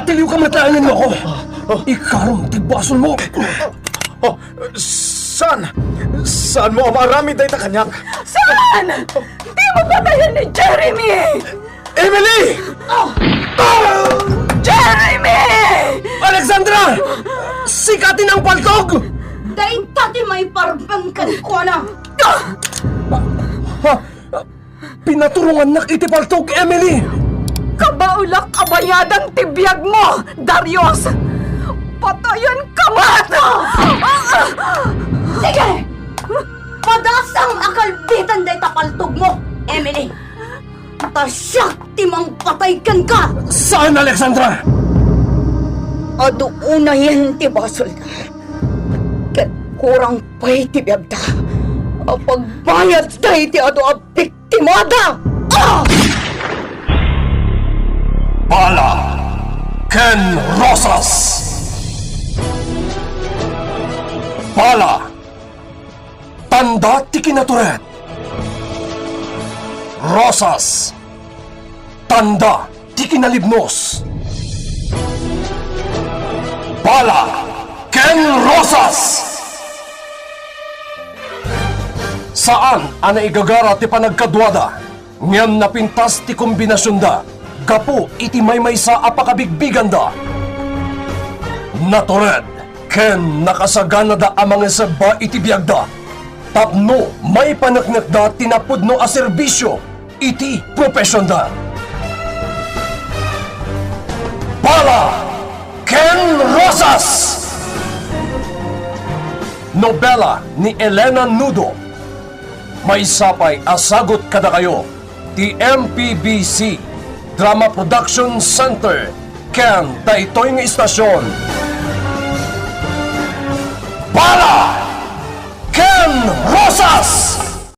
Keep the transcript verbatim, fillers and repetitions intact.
Tiliwka met laengen, Mako. Ikarom ti basolmo. Oh, saan? Saanmo a maaramid dayta kaniak? Saan? Dimo patayen ni Jeremy! Emily! Oh! Jeremy! Alexandra! Sika ti nangpaltog! Dayta ti maiparben kenkuana! Ha? Pinaturongannak iti paltog, Emily! Kabaelak a bayadan ti biagmo, Darius! Patayenka met! Sige! Padasam a kalbitan dayta paltogmo, Emily! Ta siak ti mangpatay kenka! Saan, Alexandra? Adu unayen ti basolda. Ket kurang pay ti biagda a pagbayadda iti adu a biktimada! Ah! Bala ken Rosas. Bala, tanda ti kinatured. Rosas, tanda ti kinalibnos. Bala ken Rosas. Saan a naigagara ti panagkaduada, ngem napintas ti kombinasionda gapu iti maymaysa a pakabigbiganda. Natured ken nakasaganada a mangisebba iti biagda tapno maipaneknekda ti napudno a serbisio iti propesionda. Bala ken Rosas! Nobela ni Elena Nudo. Maysa pay a sagut kadakayo ti M P B C Drama Production Center ken daytoy nga istasion.